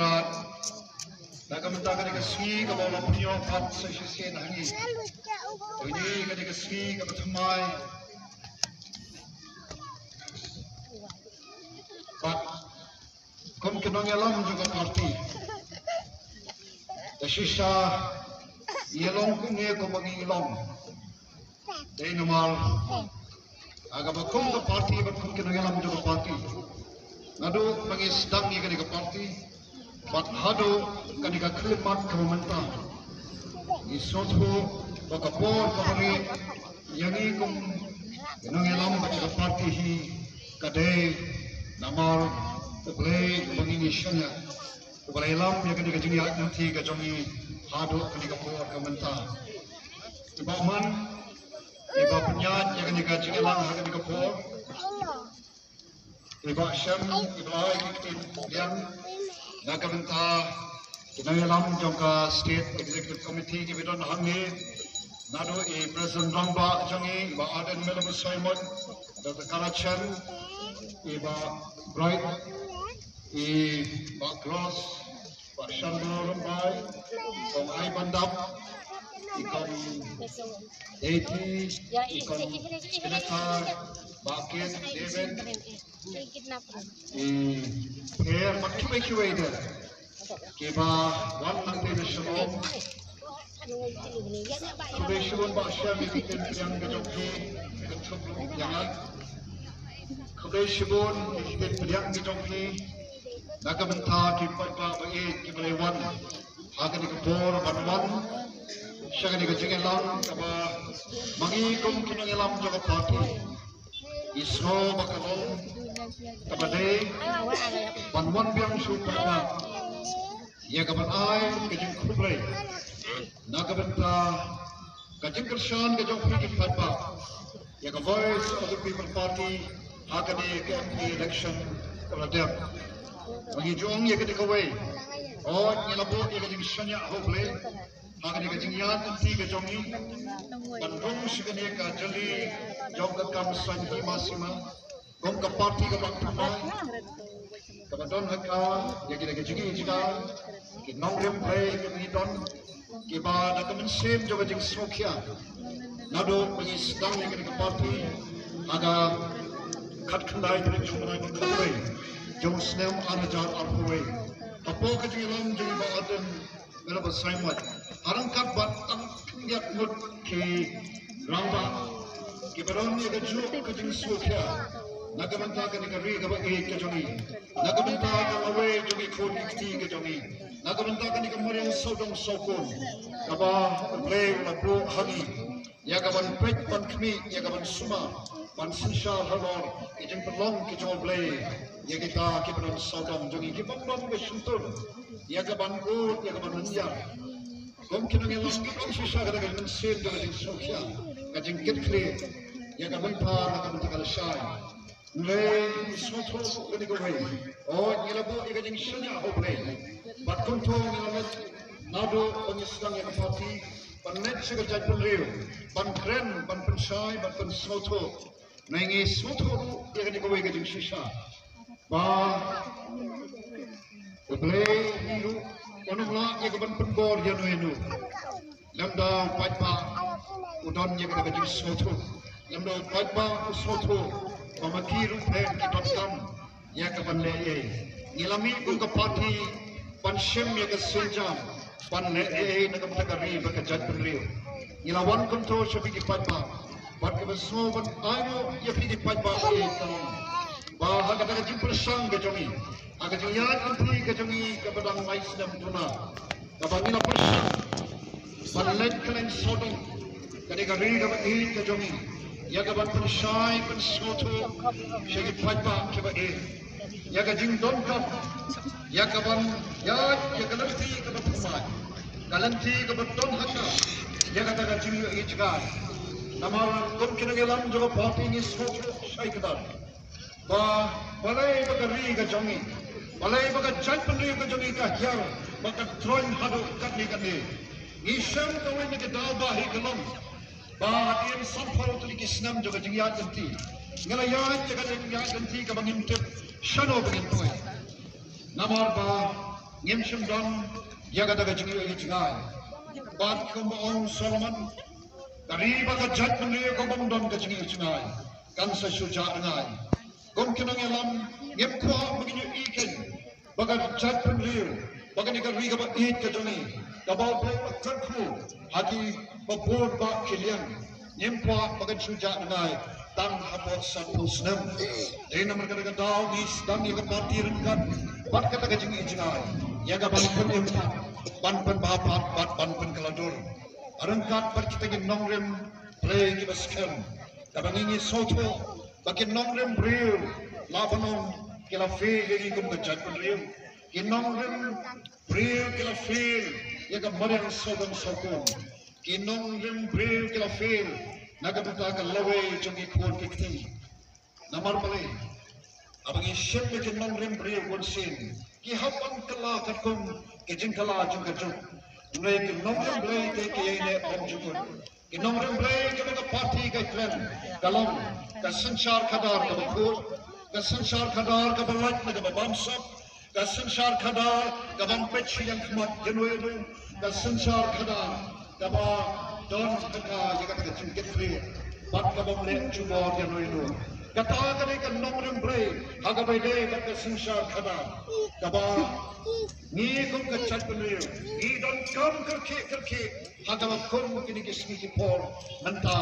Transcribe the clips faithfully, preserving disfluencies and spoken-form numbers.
Rat. Da ka mynta ka dei ka sngi kaba u la pynïoh pat sa shisien ha ngi. Kane ka dei ka sngi kaba thymmai. Bad kum ki nongïalam jong ka party, da shisha ïa long kumne kumba ngi long. Dei namar ha kaba kum ka party bad kum ki nongïalam jong ka party, naduh ba ngi sdang ïa kane ka party bad haduh kane ka khyllipmat kaba mynta, ngi sngewthuh ba ka por kaba rieh ïa ngi kum ki nongïalam bad ka party hi ka dei namar U Blei uba ngi ngi shaniah, uba la ïalam ïa kane ka jingïaid lynti ka jong ngi haduh kane ka por ka mynta. I Bah Man, i ba pynïaid ïa kane ka jingïalang ha kane ka por, i Bah Shem, i ba ai ki ktien pdiang na ka bynta ki nongïalam jong ka State Executive Committee kiba don hangne, naduh i President Rangbah jong ngi, i Bah Ardent Miller Basaiawmoit, Doctor Kara Chen, i Bah Bright, i Bah Gross, Bah Shanbor Rymbai, kong Ai Bandap, i kong Deiti, i kong Senator, Bah Kit David, i pher bad kiwei kiwei de kiba wan nangtei na shnong. Khublei shibun Bah Shem ïa ki ktien pdiang ka jong phi, ka jong phi ïa nga. Khublei shibun ïa ki ktien pdiang ka jong phi na ka bynta ki paidbah ba ïeit kiba la wan ha kane ka por ban wan sha kane ka jingïalang kaba ma ngi kum ki nongïalam jong ka party ngi sngew ba ka long kaba dei ban wan biang shuh paidbah ïa ka ban ai ka jingkhublei na ka bynta ka jingkyrshan ka jong phi ki paidbah ïa ka Voice of the People Party ha kane ka M P election kaba la dep. Ba ngi ju ong ïa kane kawei, oh, ngi la buh ïa ka jingshaniah ha U Blei ha kane ka jingïaid lynti ka jong ngi ban rung sha kane ka jylli jong ka kam saiñ hima sima. Kum ka party kaba thymmai kaba don ha ka, ïa kine ki jingïeit jingkyrkhu, ki nongrim Blei kiba ngi don, kiba da ka mynsiem jong ka jingsngewkhia naduh ba ngi sdang ïa kane ka party ha ka khatkhyndai tarik jong u bnai ba khatwei jong u snem ar hajar arphew wei. Hapoh ka jingïalam jong i Bah Ardent Miller Basaiawmoit, ha ryngkat bad tang khyndiat ngut ki rangbah kiba don ïa kajuh ka jingsngewkhia na ka bynta kane ka ri kaba ïeit ka jong ngi, na ka bynta ka lawei jong ki khun ki kti ka jong ngi, na ka bynta kane ka mariang sawdong sawkun kaba U Blei u la buh ha ngi. Ïa ka ban peit ban khmih, ïa ka ban sumar, ban synshar halor ki jingpynlong ki jong U Blei ïa kita kiba don sawdong jong ngi, kiba don ba shyntur ïa ka ban ud, ïa ka ban lynñiar. Kum ki nongïalam, ki kum shisha kata ka mynsiem jong ka jingsngewkhia, ka jingkitkhlieh ïa ka bynta na ka bynta ka lashai. Ngi sngewthuh kane kawei, oh, ngi la buh ïa ka jingshaniah ha U Blei. Bad kumta ngi la leit naduh ba ngi sdang ïa ka party ban leit sha ka jaitbynriew ban kren, ban pynshai, ban pynsngewthuh. Ngi sngewthuh ruh ïa kane kawei ka jingshisha ba U Blei hi ruh un ym lah ïa ka ban pynbor ïano ïano. Lymda u paidbah u don ïa kata ka jingsngewthuh, lymda u paidbah u sngewthuh ba ma ki ruh phi ki donkam ïa ka ban leh ei. Ngi la mih kum ka party ban shim ïa ka sienjam ban leh ei na ka bynta ka ri bad ka jaitbynriew. Ngi la wan kumta sha phi ki paidbah bad kaba sngew ban ai ruh ïa phi ki paidbah ba ïeit, ka long ba ha kata ka jingpyrshang ka jong ngi, ha ka jingïaid lynti ka jong ngi kaba dang lai snem duna, kaba ngi la pyrshang ban leit khlaiñ sawdong kane ka ri kaba ïeit ka jong ngi, ïa ka ban pynshai pynsngewthuh sha ki paidbah kiba ïeit ïa ka jingdonkam, ïa ka ban ïaid ïa ka lynti kaba thymmai, ka lynti kaba don ha ka, ïa kata ka jingïohi jngai. Namar kum ki nongïalam jong ka party ngi sngewthuh shai kdar ba balei ba ka ri ka jong ngi, balei ba ka jaitbynriew ka jong ngi ka hiar ba ka troiñ haduh katne katne. Ngi shem kawei na ki daw ba hi ka long ba hadien sanphew tylli ki snem jong ka jingïaid lynti, ngi la ïaid ïa ka jingïaid lynti kaba ngim tip shano ba ngin poi. Namar ba Ngim shym don ïa kata ka jingïohi jngai. Bad kumba ong Solomon, ka ri bad ka jaitbynriew ka bym don ka jingïohi jngai, kan sa shu jah rngai. Kum ki nongïalam, ngim kwah ba ngin ïohi kein ba ka jaitbynriew, ba kane ka ri kaba ïeit ka jong ngi, kaba U Blei u la kyrkhu ha kiba bun bah ki liang, ngim kwah ba kan shu jah rngai tang hapoh sanphew snem. Dei namar kata ka daw ngi sdang ïa ka party ryngkat bad kata ka jingïohi jngai ïa ka ban pynïap, ban pynbha pat bad ban pynkylla dur ryngkat bad kita ki nongrim Blei kiba skhem. Kaba ngi ngi sngewthuh ba ki nongrim briew la ban ong ki la fail ïa ngi kum ka jaitbynriew. Ki nongrim briew ki la fail ïa ka mariang sawdong sawkun. Ki nongrim briew ki la fail na ka bynta ka lawei jong ki khun ki kti. Namar balei? Haba ngi shim ïa ki nongrim briew bunsien, ki hap ban kylla katkum ki jingkylla jong ka juk. Hynrei ki nongrim Blei te ki ïaineh bymjukut. Ki nongrim Blei kiba ka party ka kren, ka long ka synshar khadar kaba khuid, ka synshar khadar kaba lait na kaba bamsap, ka synshar khadar ka bym peit sha ïing khmat ïano ïano, ka synshar khadar kaba don ka ka ïa kata ka jingkitkhlieh bad ka bym leh jubor ïano ïano. Kata ka dei ka nongrim Blei ha kaba ïadei bad ka synshar khadar kaba ngi kum ka jaitbynriew ngi donkam kyrkieh kyrkieh ha kaba kum kine ki sngi ki por mynta,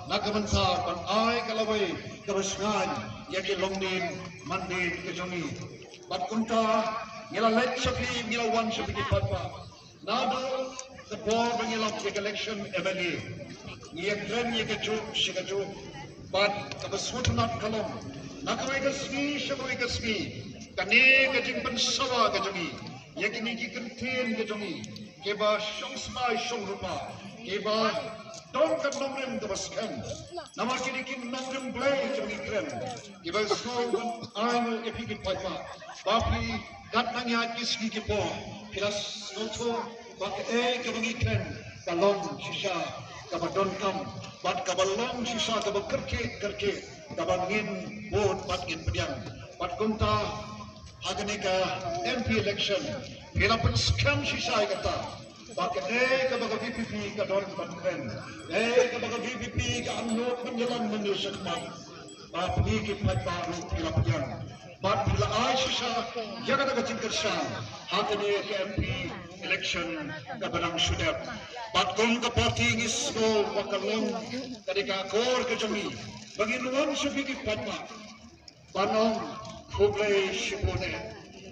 na ka bynta ban ai ka lawei kaba shngaiñ ïa ki longdien mandien ki jong ngi. Bad kumta ngi la leit sha phi, ngi la wan sha phi ki paidbah. Naduh ka por ba ngi la ïa ka election M L A, ngi ïa kren ïa ka juk sha ka juk. Bad kaba sngewtynnat ka long, na kawei ka sngi sha kawei ka sngi, kane ka jingpynsawa ka jong ngi ïa kine ki kyntien ka jong ngi, kiba shong smai shong rupa, kiba don ka nongrim kaba skhem. Namar kine ki nongrim Blei jong ngi kren, kiba sngew ban ai nguh ïa phi ki paidbah ba phi, kat nang ïa ki sngi ki por, phi la sngewthuh ba kaei kaba ngi kren ka long shisha kaba donkam bad kaba long shisha kaba kyrkieh kyrkieh, kaba ngin bud bad ngin pdiang. Bad kumta ha kane ka M P election phi la pynskhem shisha ïa kata ba kaei kaba ka V P P ka don ban kren, kaei kaba ka V P P ka angnud ban ïalam mynta shakhmat, ba phi ki paidbah ruh phi la pdiang bad phi la ai shisha ïa kata ka jingkyrshan ha kane ka M P election kaba dang shu dep. Bad kum ka party ngi sngew ba ka long ka dei ka akor ka jong ngi ba ngin wan sha phi ki paidbah ban ong khublei shibun eh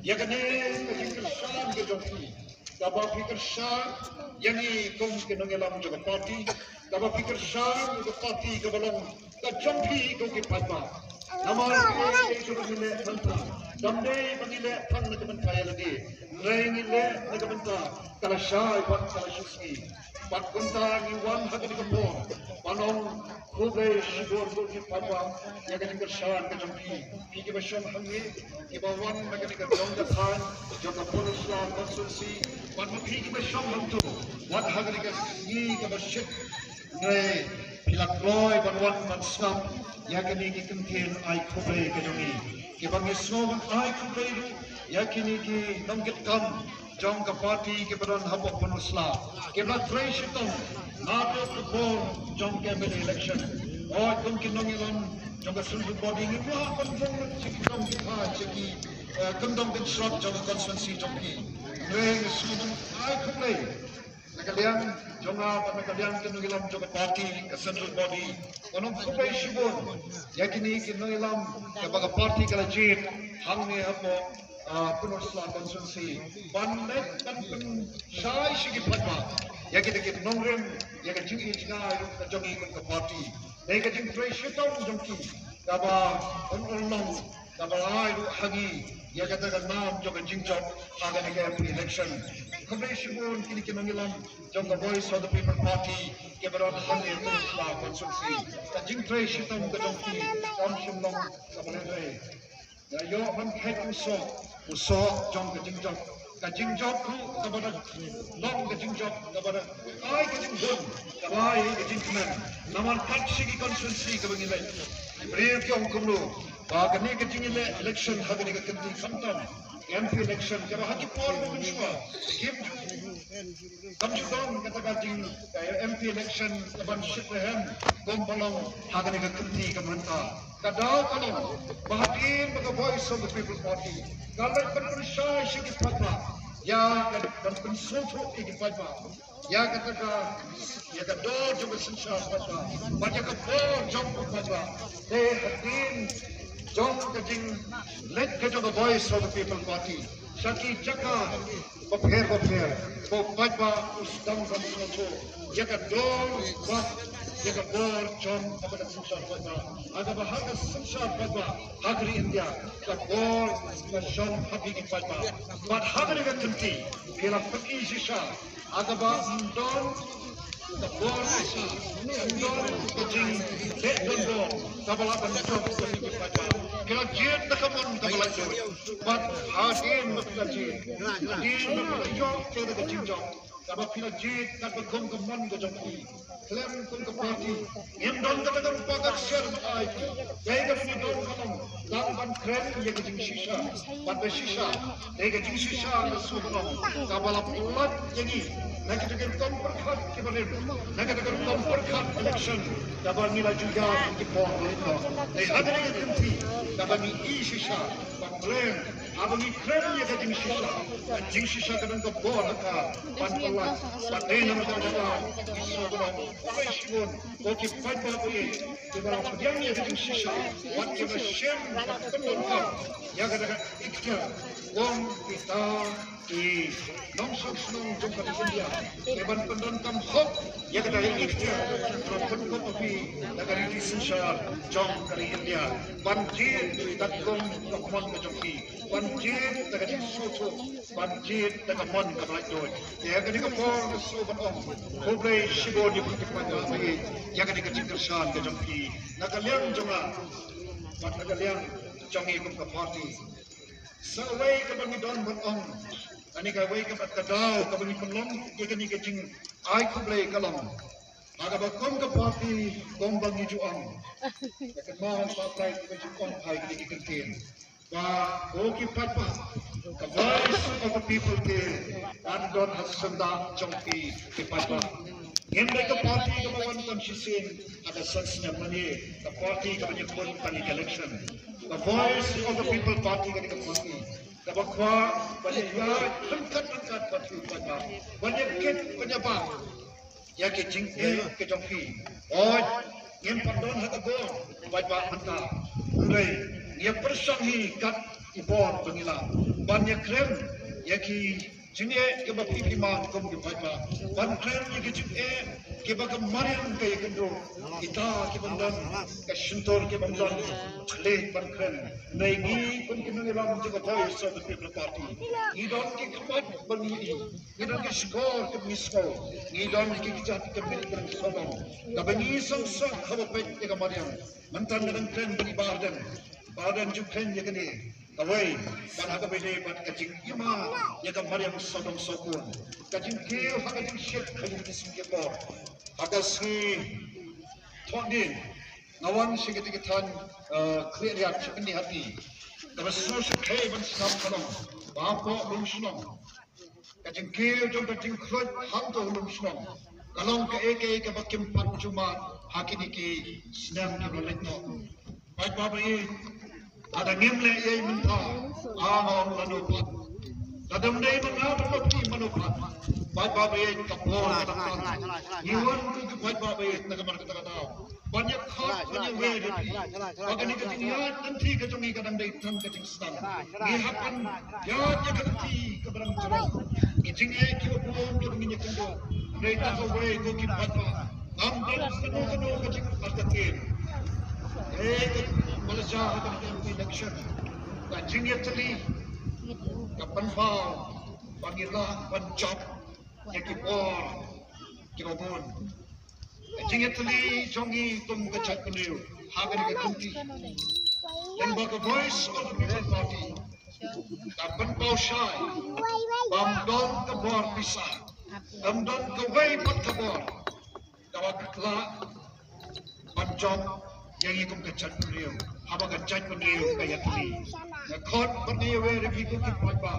ïa kane ka jingkyrshan ka jong phi, kaba phi kyrshan ïa ngi kum ki nongïalam jong ka party, kaba phi kyrshan ïa ka party kaba long ka jong phi kum ki paidbah. Namar kane ka jong ngi leh mynta kam dei ba ngi leh tang na ka bynta ïa lade, hynrei ngi leh na ka bynta ka lashai bad ka lashisngi. Bad kumta ngi wan ha kane ka por ban ong khublei shibun kum ki paidbah ïa ka jingkyrshan ka jong phi, phi kiba shong hangne, kiba wan na kane ka jong ka thaiñ jong ka Pynursla constituency, bad ma phi kiba shong hangto, wat ha kane ka sngi kaba shit, hynrei phi la kloi ban wan ban sngap ïa kane ki kyntien ai khublei ka jong ngi, kiba ngi sngew ban ai khublei ruh ïa kine ki nongkitkam jong ka party kiba don hapoh Pynursla, kiba la trei shitom naduh ka por jong ka M L A election. Hooid, kum ki nongïalam jong ka central body ngim lah ban bun sha ki dong ki thaiñ, sha ki, eh, kyndong kynshrong jong ka constituency jong ki. Hynrei ngi sngewbha ai khublei na ka liang jong nga bad na ka liang ki nongïalam jong ka party, ka central body, ban ong khublei shibun ïa kine ki nongïalam kiba ka party ka la jied hangne hapoh, ah, Pynursla constituency ban leit ban pynshai sha ki paidbah ïa kita ki nongrim ïa ka jingïohi jngai ruh ka jong ngi kum ka party. Dei ka jingtrei shitom jong ki kaba un urlong kaba ai ruh ha ngi ïa kata ka nam jong ka jingjop ha kane ka M P election. Khublei shibun kine ki nongïalam jong ka Voice of the People Party kiba don hangne ha Pynursla constituency. Ka jingtrei shitom ka jong ki kam shym long kaba lehnoh. Nga ïoh ban khet u soh, u soh jong ka jingjop, ka jingjop ruh kaba da long ka jingjop kaba da ai ka jingbun, kaba ai ka jingkmen. Namar kat shi ki constituency kaba ngi leit, ki briew ki ong kumno ba kane ka jingïaleh election ha kane ka kynti khamtam ki M P election, kaba ha ki por ba mynshuwa kim ju, kam ju don kata ka jing, eh, M P election kaban shit rhem kumba long ha kane ka kynti ka mynta. Ka daw ka long ba hadien ba ka Voice of the People Party ka leit ban pynshai sha ki paidbah, ïa ka ban pynsngewthuh ïa ki paidbah ïa kata ka, ïa ka dor jong ka synshar paidbah bad ïa ka bor jong ka paidbah. Te hadien jong ka jingleit ka jong ka Voice of the People Party sha ki jaka bapher bapher, ko paidbah u sdang ban sngewthuh ïa ka dor bad ïa ka bor jong ka synshar paidbah. Ha kaba ha ka synshar paidbah ha ka ri India, ka bor ka shong ha ki paidbah. Bad ha kane ka kynti phi la pyni shisha ha kaba ym don ka bor, ym don ka jingleh don bor kaba lah ban jop ïa ki paidbah. Ki la jied da ka mon kaba laitluid. Bad hadien ba phi la jied, hadien ba phi la ïoh ïa ka jingjop, kaba phi la jied katba kum ka mon ka jong phi, khlem kum ka party, ngim don kata ka rupa ka ksiar ban ai phi. Kaei kaba ngi don ka long tang ban kren ïa ka jingshisha. Bad ba shisha, kaei ka jingshisha ka shu ka long kaba la pynlait ïa ngi na kita ki rukom pyrkhat kiba rim, na kita ki rukom pyrkhat election kaba ngi la ju ïaid ha ki por ba la ïoh. Te ha kane ka kynti kaba ngi i shisha ban kren, haba ngi kren ïa ka jingshisha, ka jingshisha ka don ka bor ha ka ban pynlait. Bad dei na ka bynta ngi sngewbha ban khublei shibun ko ki paidbah ba ïeit kiba la pdiang ïa ka jingshisha bad kiba shim ka pyndonkam ïa kata ka ikhtiar kum kita ki nongshong shnong jong ka India, kiban pyndonkam hok ïa kata ka ikhtiar, ban pynkup ha phi da ka riti synshar jong ka ri India, ban jied da ka kum ka mon ka jong phi, ban jied da ka jingsngewthuh, ban jied da ka mon kaba laitluid. Te ha kane ka por nga sngewbha ban ong khublei shibun ïa phi ki paidbah ba ïeit ïa kane ka jingkyrshan ka jong phi na ka liang jong nga bad na ka liang jong ngi kum ka party. Sa kawei kaba ngi don ban ong, kane kawei kaba ka daw kaba ngi pynlong ïa kane ka jingai khublei ka long ha kaba kum ka party, kumba ngi ju ong, ka kynmaw ba pynlait ka jingong ha kine ki kyntien. Ba ko ki paidbah, ka Voice of the People te kan don ha syndah jong phi ki paidbah. Ngim dei ka party kaba wan tang shisien ha ka san snem, ma ngi ka party kaba ngi pun tang ïa ka election. Ka Voice of the People Party ka dei ka party kaba kwah ban ïaid ryngkat ryngkat bad ki paidbah, ban ïakit ban ïabah ïa ki jingeh ki jong phi. Hooid, ngim pat don ha ka bor paidbah mynta, hynrei ngi ïa pyrshang hi kat ki bor ba ngi lah ban ïa kren ïa ki jingeh kiba phi phi man kum ki paidbah, ban kren ïa ki jingeh kiba ka mariang ka ïakynduh, kita kiba don ka shyntur kiba don khlieh ban kren. Hynrei ngi kum ki nongïalam jong ka Voice of the People Party, ngi don ki khmat ba ngi ïohi, ngi don ki shkor kiba ngi sngew, ngi don ki kjat kiba ngi kren sawdong. Kaba ngi sngewsih haba peit ïa ka mariang. Mynta nga dang kren bad i Bah Ardent, Bah Ardent ju kren ïa kane kawei, bad ha kaba ïadei bad ka jingim ïa ka mariang sawdong sawkun, ka jingkiew ha ka jingshit ha kine ki sngi ki por. Ha ka sngi Thohdieng nga wan sha kata ka thaiñ, eh, Khliehriat sha kane ha Ri, kaba sngewsih ban sngap ka long ba hapoh Lumshnong, ka jingkiew jong ka jingkhluit hangto ha Lumshnong ka long kaei kaei kaba kim pat ju mad ha kine ki snem kiba la leit noh. Paidbah ba ïeit, lada ngim leh ei ei mynta, nga ong lano pat. Lada ym dei ma nga bad ma phi, mano pat? Paidbah ba ïeit, ka por ka dang tang. Ngi wan ruh ki paidbah ba ïeit na ka mar kata ka daw ban ïa khot ban ïa wei da phi ba kane ka jingïaid lynti ka jong ngi ka dang dei tang ka jingsdang. Ngi hap ban ïaid ïa ka lynti kaba dang jrong. Ki jingeh kiba bun kiba ngin ïakynduh, hynrei tang kawei ko ki paidbah, ngam don kano kano ka jingartatien. Hei, kaba la jia ha kane ka M P election, ka jingïatylli ka pynpaw ba ngi lah ban jop ïa ki bor kiba bun. Ka jingïatylli jong ngi kum ka jaitbynriew ha kane ka kynti, lyngba ka Voice of the People Party, ka pynpaw shai ba ym don ka bor pisa, ym don kawei pat ka bor kaba lah ban jop ïa ngi kum ka jaitbynriew haba ka jaitbynriew ka ïatylli. Nga khot bad nga ïawer ïa phi ko ki paidbah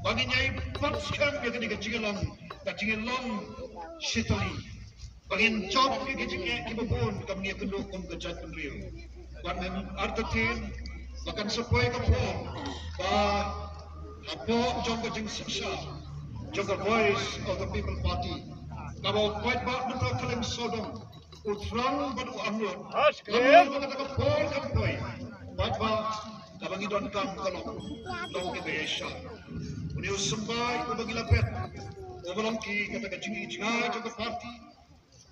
ba ngin ïai pynskhem ïa kane ka jinglong, ka jinglong shitali. Ba ngin jop ïa ki jingeh kiba bun kaba ngi ïakynduh kum ka jaitbynriew. Bad ngan artatien ba kan sa poi ka por ba hapoh jong ka jingsynshar jong ka Voice of the People Party, kaba u paidbah mynta ka Lyngsawdong u thrang bad u angnud. Lano ba kata ka por kan poi, paidbah, kaba ngi donkam ka long, long kaba ïaishah. Une u symbai uba ngi la peit uba long ki kata ka jingïohi jngai jong ka party,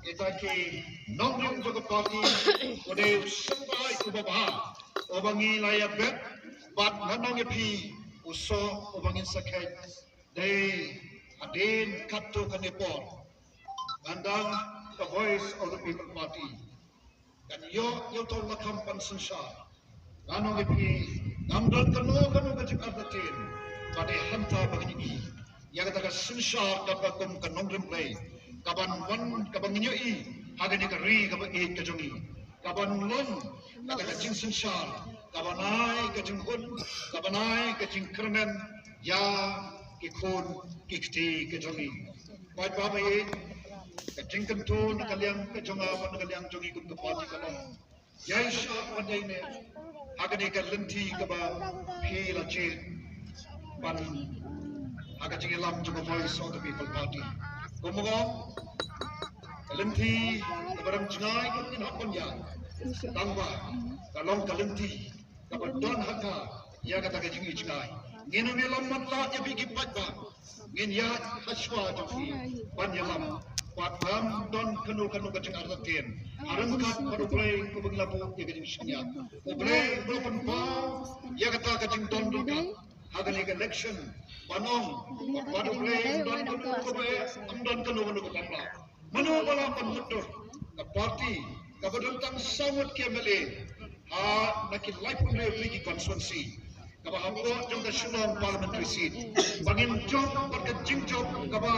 kita ki nongrim jong ka party, une u symbai uba bha uba ngi la ïa peit. Bad ngan ong ïa phi, u soh uba ngin sa kheit dei hadien katto katne por. Ngan dang ka Voice of the People Party kan ïoh ïa uto u lakham ban synshar. Ngan ong ïa phi, ngam don kano kano ka jingartatien ba dei hangta ba ngin ïohi ïa kata ka synshar kaba kum ka nongrim Blei kaban wan, kaba ngin ïohi ha kane ka ri kaba ïeit ka jong ngi, kaban long kata ka jingsynshar kaban ai ka jinghun, kaban ai ka jingkyrmen ïa ki khun ki kti ka jong ngi. Paidbah ba ïeit, ka jingkyntu na ka liang ka jong nga bad na ka liang jong ngi kum ka party ka long, ïaishah ban ïaineh ha kane ka lynti kaba phi la jied ban ha ka jingïalam jong ka Voice of the People Party. Kumba ong, ka lynti kaba rem jngai ka ngin hap ban ïaid, tangba ka long ka lynti kaba don ha ka ïa kata ka jingïohi jngai. Ngin ym ïalam man la ïa phi ki paidbah. Ngin ïaid ha shuwa jong phi ban ïalam. Bad ngam don kano kano ka jingartatien, ha ryngkat bad U Blei uba ngi la buh ïa ka jingshaniah, U Blei uba la pynpaw ïa kata ka jingdon ryngkat ha kane ka election. Ban ong, bad U Blei ym don kano kano kaba eh, ym don kano kano kaba ym lah. Mano ba lah ban mutdur? Ka party kaba don tang saw ngut ki M L A ha na ki laiphew hynriew tylli ki constituency, kaba hapoh jong ka Shillong Parliamentary Seat, ba ngin jop bad ka jingjop kaba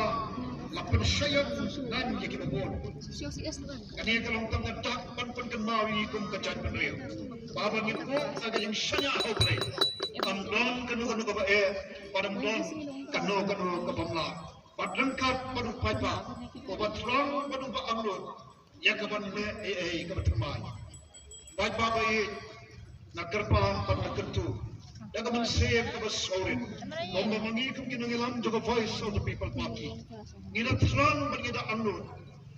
la pynshai ïa ngi kiba bun. Kane ka long tang ka dak ban pynkynmaw ïa ngi kum ka jaitbynriew ba, ba ngin buh ka jingshaniah ha U Blei. Ym don kano kano kaba eh, bad ym don kano kano kaba ym lah. Bad ryngkat bad u paidbah uba thrang bad uba angnud ïa kaban leh ei ei kaba thymmai. Paidbah ba ïeit, nga kyrpad bad nga kyntu da ka mynsiem kaba sawrit, kumba ma ngi kum ki nongïalam jong ka Voice of the People Party, ngi da thrang bad ngi da angnud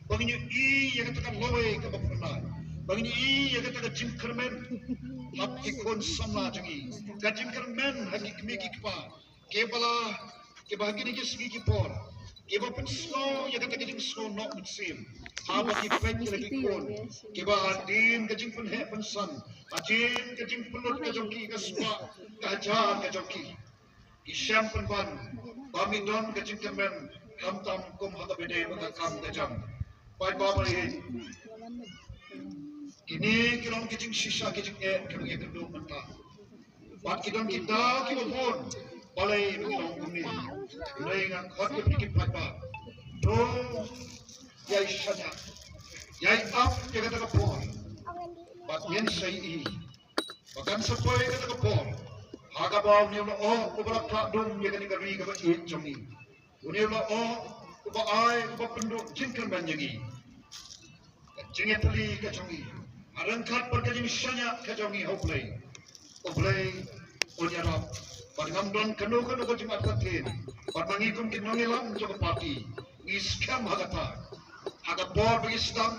ba ngin ïohi ïa kata ka lawei kaba phyrnai, ba ngin ïohi ïa kata ka jingkyrmen hap ki khun samla jong ngi, ka jingkyrmen ha ki kmie ki kpa, kiba la, kiba ha kine ki sngi ki por kiba pynsngew ïa kata ka jingsngew noh mynsiem haba ki peit ïa la ki khun kiba hadien ka jingpynheh pynsan, hadien ka jingpynlut ka jong ki ka spah ka hajar ka jong ki, ki shem pynban ba ym don ka jingkyrmen khamtam kum ha kaba ïadei bad ka kam ka jam. Paidbah ba ïeit, kine ki long ki jingshisha ki jingeh kiba ngi ïakynduh mynta. Bad ki don ki daw kiba bun balei ba ngi long kumne. Hynrei nga khot ïa phi ki paidbah, to ïai shaniah, ïai ap ïa kata ka por. Bad ngin sa ïohi ba kan sa poi kata ka por ha kaba une u lyoh uba la khlad dum ïa kane ka ri kaba ïeit jong ngi, une u lyoh uba ai, uba pynduh jingkyrmen ïa ngi, ka jingïatylli ka jong ngi, ha ryngkat bad ka jingshaniah ka jong ngi ha U Blei, U Blei un ïarap. Bad ngam don kano kano ka jingartatien, bad ma ngi kum ki nongïalam jong ka party ngi skhem ha kata, ha ka por ba ngi sdang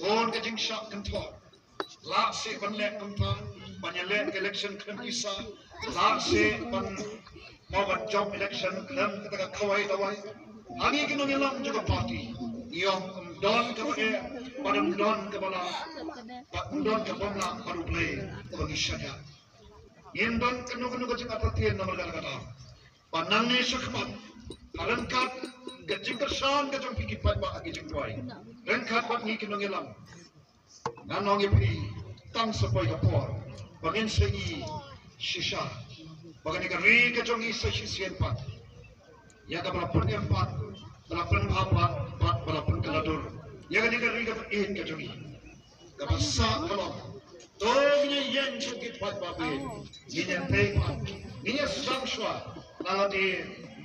bun ka jingshah kynthoh, lah seh ban leh kumta, ban ïaleh ka election khlem pisa, lah seh ban mo ban jop election khlem kata ka khawai dawai. Ha ngi ki nongïalam jong ka party, ngi ong ym don kaba eh, bad ym don kaba lah, bad ym don kaba ym lah bad U Blei uba ngi shaniah. Ngim don kano kano ka jingartatien namar kata kata. Bad nangne shakhmat, ha ryngkat ka jingkyrshan ka jong phi ki paidbah ha ki jingduwai, ryngkat bad ngi ki nongïalam, ngan ong ïa phi, tang sa poi ka por ba ngin sa ïohi shisha ba kane ka ri ka jong ngi sa shisien pat ïa kaba la pynempat, ba la pynbha pat, bad ba la pynkylla dur ïa kane ka ri kaba ïeit ka jong ngi. Kaba sah ka long To ngin ïeng sha ki paidbah, ngin ïatei, ngin ïasdang shuwa na lade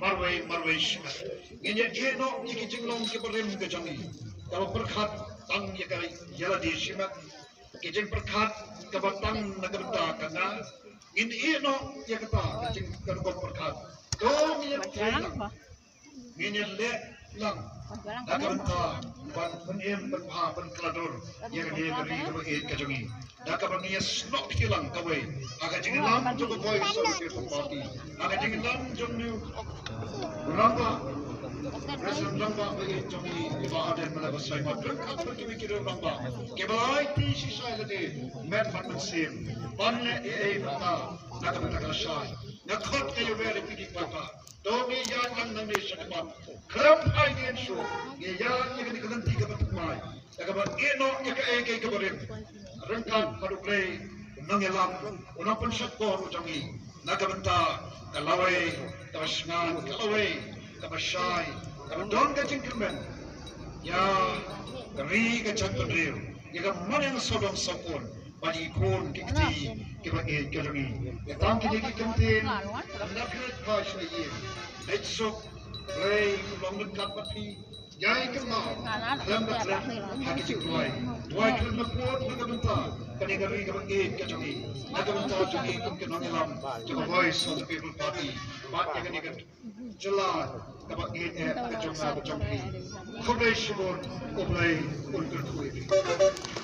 marwei marwei shimet. Ngin ïa ïeh noh ïa ki jinglong ki barim ka jong ngi, kaba pyrkhat tang ïa ka ïa lade shimet. Ki jingpyrkhat kaba tang na ka bynta ka nga, ngin ïeh noh ïa kata ka jing ka rukom pyrkhat. To ngin ïatei lang, ngin ïaleh lang na ka bynta ban pynim, ban bha, ban khladur ïa kane ka ri kaba ïeit ka jong ngi, da kaba ngin ïasnoh khie lang kawei ha ka jingïalam jong ka Voice of the People Party, ha ka jingïalam jong u rangbah, President rangbah ba ïeit jong ngi, i Bah Ardent Miller Basaiawmoit, ryngkat bad kiwei ki rangbah kiba la aiti shisha ïa lade met bad mynsiem ban leh ei ei mynta na ka bynta ka lashai. Nga khot, nga ïawer ïa phi ki paidbah, to ngin ïaid lang nangne sha khmat. Khlem phai dien shuh, ngin ïaid ïa kane ka lynti kaba thymmai, da kaba ïeh noh ïa kaei kaei kaba rim, ryngkat bad U Blei u nongïalam, u nongpynshait bor u jong ngi, na ka bynta ka lawei kaba shngaiñ, ka lawei kaba shai, kaba don ka jingkyrmen ïa ka ri ka jaitbynriew, ïa ka maneng sawdong sawkun, bad ïa ki khun ki kti kiba ïeit ka jong ngi. Ïa tang kine ki kyntien, ynda phi leit phai sha ïing, leit suk, Blei un long ryngkat bad phi. Ïai kynmaw, khlem da klet ha ki jingduwai, duwai khlem da pud na ka bynta kane ka ri kaba ïeit ka jong ngi, na ka bynta jong ngi kum ki nongïalam jong ka Voice of the People Party, bad ïa kane ka jylla kaba ïeit eh ka jong nga, ka jong phi. Khublei shibun, U Blei un kyrkhu ïa phi.